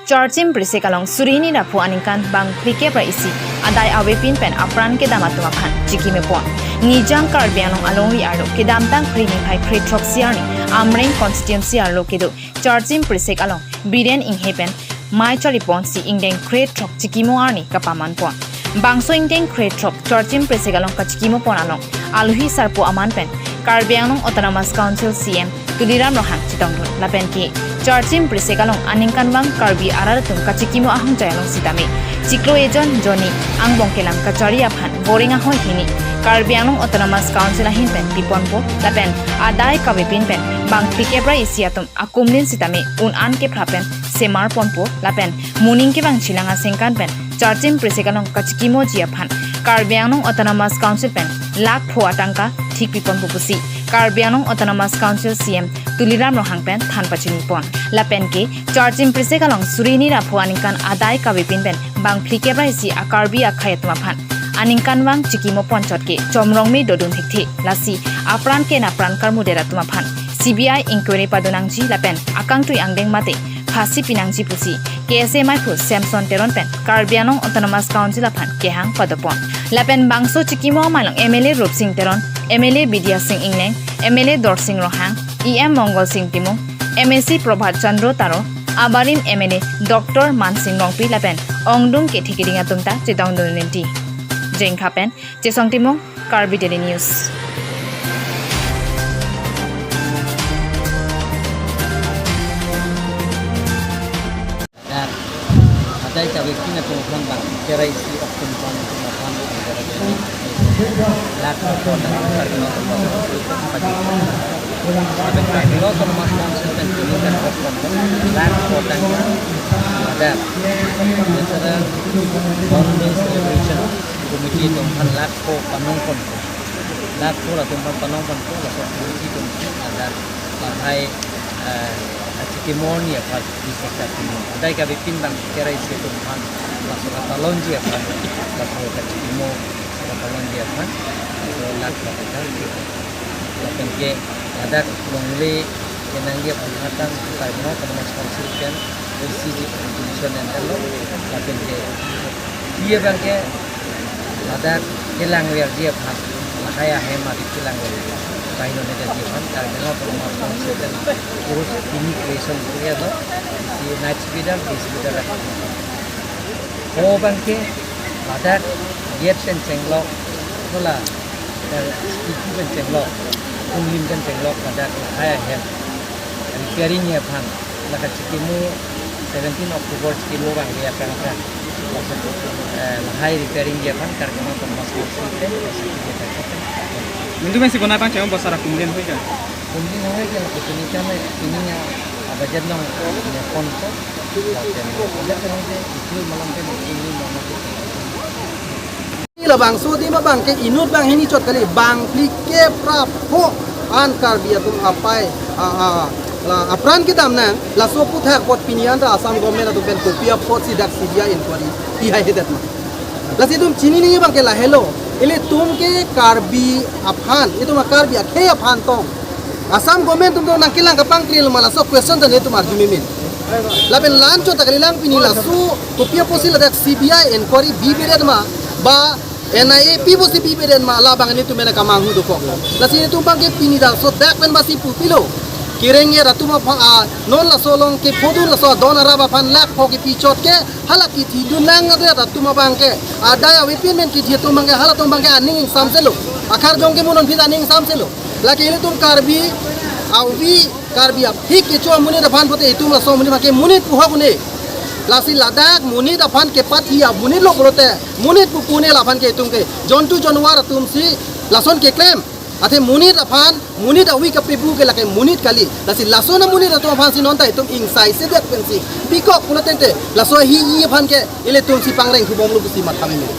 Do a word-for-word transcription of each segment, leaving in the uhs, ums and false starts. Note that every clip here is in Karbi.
Charchim Prisek along suri hini ra pho aningkan bang phlikep ra isi adai avepin pen apran kedam atum aphan chikimopon. Nijang Karbi Anglong alongri arlo kedamtang phli niphai krethrok si arni Amreng constituency arlo kedo Charchim Prisek along Biren Inghe pen mei charlipon si ingdeng krethrok chikimo arni kapamanpon. Bangso ingdeng krethrok Charchim Prisek along kachikimopon along alohi sarpo aman pen Karbi Anglong Autonomous Council C M Tuliram Ronghang chetongdun lapen ke Charchim Prisek along aningkanvang Karbi arat atum kachikimo ahongjai along sitame chiklo ejon jonni angbong kelang kachari aphan boring ahoi hini Karbi Anglong Autonomous Council ahin pen piponpo lapen adai kavepin pen bang phlikep ra isi atum akumlin sitame un-an kephra pen semarponpo lapen moning kevang chilang asengkan pen Charchim Prisek along kachikimoji aphan Karbi Anglong Autonomous Council pen lakh pho atangka thik piponpo pusi Karbi Anglong Autonomous Council C M Tuliram Ronghang pen than pachinipon. Lapen ke Charchim Prisek along suri hini ra pho aningkan adai kavepin pen bang phlikep ra isi a Karbi akhei atum aphan aningkanvang chikimopon chot ke chomrong me dodun thekthe lasi apran ke na pran karmudet atum aphan C B I inquiry padonangji lapen akangtui angdeng mate phasi pinangji pusi K S A maiphu Samson Teron pen Karbi Anglong Autonomous Council aphan kehang padopon. Lapen bangso chikimo amei along M L A Rupsing Teron, M L A Bidya Sing Engleng, M L A Dorsing Ronghang, E M Mongol Sing Timung, M A C Prabhat Chandra Taro, abarim M L A Doctor Mansing Rongpi lapen ongdung kethe keding atum ta chetongdun rinti. Jengkha pen Chesong Timung, Karbi Daily News. Adai kavepin atum aphan bang phlikep ra isi atum aphan atum aphan lakh pho atangka Karbi Anglong Autonomous Council pen pini lakh pho atangka ladak National Boundary Celebration Committee atum aphan lakh pho panongponpo. Lakh pho atum aphan panongponpo, laso committee atum aphan ladak lahai, eh, kachikimo arni aphan di sekta timo. Adai kavepin bang phlikep ra isi atum aphan laso kapalonji aphan, laso kachikimo, kapalonji aphan, laso lakh pho atangka. Lapen ke ladak longle kenangji aphan hatang Karbi Anglong Autonomous Council pen isiji contribution enlo, lapen ke iya bang ke ladak kelangverji aphan, lahai ahem arit kelangverji aphan, kaino ne daji aphan Karbi Anglong Autonomous Council pen urus pini creation ke do, isi night speeder, day speeder. Pho bang ke ladak gate pen chenglok, tola, eh, speaker pen chenglok, umlim pen chenglok ladak lahai ahem repairing aphan, la kachikimo seventeen October chikimo bang dia kang kang. Eh, lahai repairing aphan Karbi Anglong Autonomous Council pen, eh, secretary pen. Mintu pen si konat pang chewang bosara kumlin hui ka? Kumlin hui ka, la kuchini ka me, ini ya, ah, budget nong, ya, pon ko, la pen, budget nong de, itu malam pen, ini malam pen. Labangso adim abang ke inut bang hini chot kali, bang phlikep ra pho an Karbi atum apai, a, a, la, apran kedam nang, laso aputhak apot pini an ta Assam government atum pen kopi apot si dak C B I inquiry ihai hedet ma. Lasi itum chinine abang ke lahelo, ilitum ke Karbi aphan, itum a Karbi akhei aphan tong Assam government atum tong nangkelang kapangkril ma, laso question ta netum arju memin. Lapen la-an chot ta kali, lang pini laso kopi apotsi ladak C B I inquiry bibedet ma, ba N I A pi pusi bibedet ma, labang netum mena kamanghu dokok. Lasi netum abang ke pini dak so dak pen basi pupilo. Kereng-et atum aphan, a, non laso along kephodun laso adon arap aphan lakh pho kepi chot ke, hala kethidun nang ade atum abang ke, adai avepin pen kethi atum abang ke, halatum abang ke aning ingsamselo. Akarjong ke mo non phi aning ingsamselo. Lake ilitum Karbi avi, Karbi aphik kecho amonit aphan pote itum laso amonit aphan ke monit pu hok un-e. Lasi ladak monit aphan kepathi amonit lo pulote, monit pu pu un-e laphan ke itum ke jontu jonwar atum si lason keklem. Athe monit aphan, monit avi kapebu ke lake monit kali. Lasi lason amonit atum aphan si non ta itum ingsai sedet pensi pikok pulo tangte, laso hi-i aphan ke ilitum si pangreng khubom lo pusi matha meme.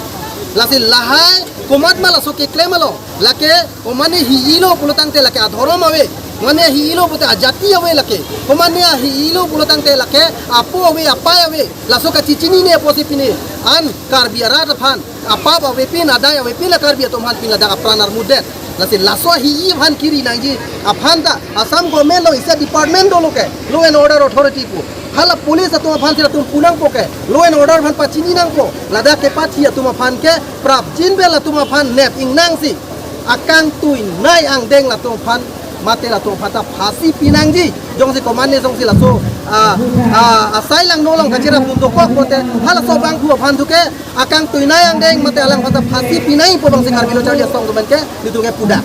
Lasi lahai komat ma laso keklem along, lake o mane hi-i lo pulo tangte lake adhorom ave, mane hi-i lo pulote ajati ave lake, o mane hi-i lo pulo tangte lake apo ave, apai ave, laso kachichinine apotsi pini an Karbi arat aphan apap avepin, adai avepin la Karbi atum aphan pini ladak apran armudet. Lasi laso ahi aphan kiri nangji aphan ta Assam government along isi department dolo ke, law and order authority pu. Hala police atum aphan si latum pu nangpo ke, law and order aphan pachini nangpo. Ladak kepathi atum aphan ke prapjin pen latum aphan nep ingnangsi akangtui nai angdeng latum aphan mate latum aphan ta phasi pi nangji. Jongsi komatne jongsi laso, ah, ah, asai langno along kachira pun dokok pote, halaso abangphu aphan thu ke akangtui nai angdeng mate alangphan ta phasi pi nangpo abangsi Karbi Lo Charli Asong atum pen ke nelitum ke pudak.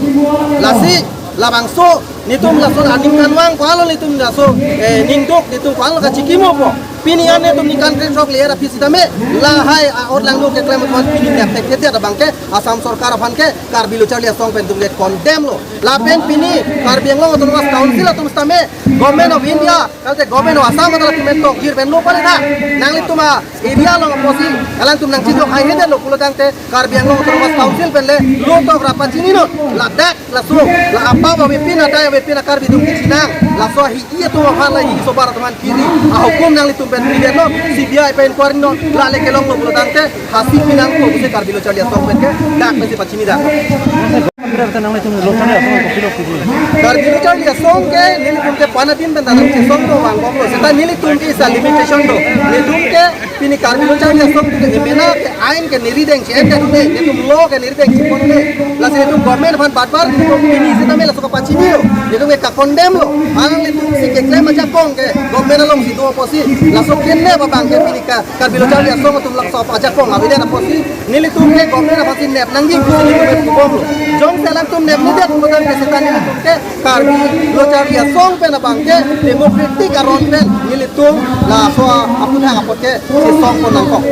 Lasi labangso nelitum laso aning kanvang ko-an lo nelitum laso, eh, ningduk nelitum ko-an lo kachikimopo. Pini an nelitum ningkan kre-throk le-et aphi sitame lahai a-ot langno keklem atum pini nep thekthedet abang ke Assam sorkar aphan ke Karbi Lo Charli Asong pen nelitum ke condemn lo. Lapen pini Karbi Anglong Autonomous Council atum sitame Government of India, kalite Government of Assam atum latum pen tokjir pen lo pale tha. Nanglitum a-area along apotsi alangtum nangchidok haihedetlo pulo tangte Karbi Anglong Autonomous Council pen le lo tok ra pachininoi. Ladak laso la apap avepin adai avepin a-Karbi atum kachinang. Laso ahi atum aphan la hi sobar atum aphan kiri ahukum nanglitum pen pidetlo, C B I pen inquiry non, la le kelonglo pulo tangte phasi pi nangpo pusi Karbi Lo Charli Asong pen ke dak pensi pachini dak. Karbi Lo Charli Asong ke nelitum ke pana din pen dalam chesong do vangbomlo. Seta nelitum ke isi limitation do. Nelitum ke pini Karbi Lo Charli Asong ke emena ke ain ke nerideng si ende ne, nelitum law ke nerideng si pon ne. Lasi nelitum government aphan batbar nelitum pini sitame laso kapachinilo. Nelitum ke ka-condemn lo. Alang nelitum si keklem ajakong ke government alongsi do apotsi laso kene abang ke pini ka Karbi Lo Charli Asong atum laso ajakong avedet apotsi nelitum ke government aphansi nep nangji pusi nelitum ke pubomlo. Jongsi alangtum nepnedet pulo tangte seta nelitum ke Karbi Lo Charli Asong pen abang ke democratic aron pen nelitum laso aputhak apot ke chesong pon nangkok.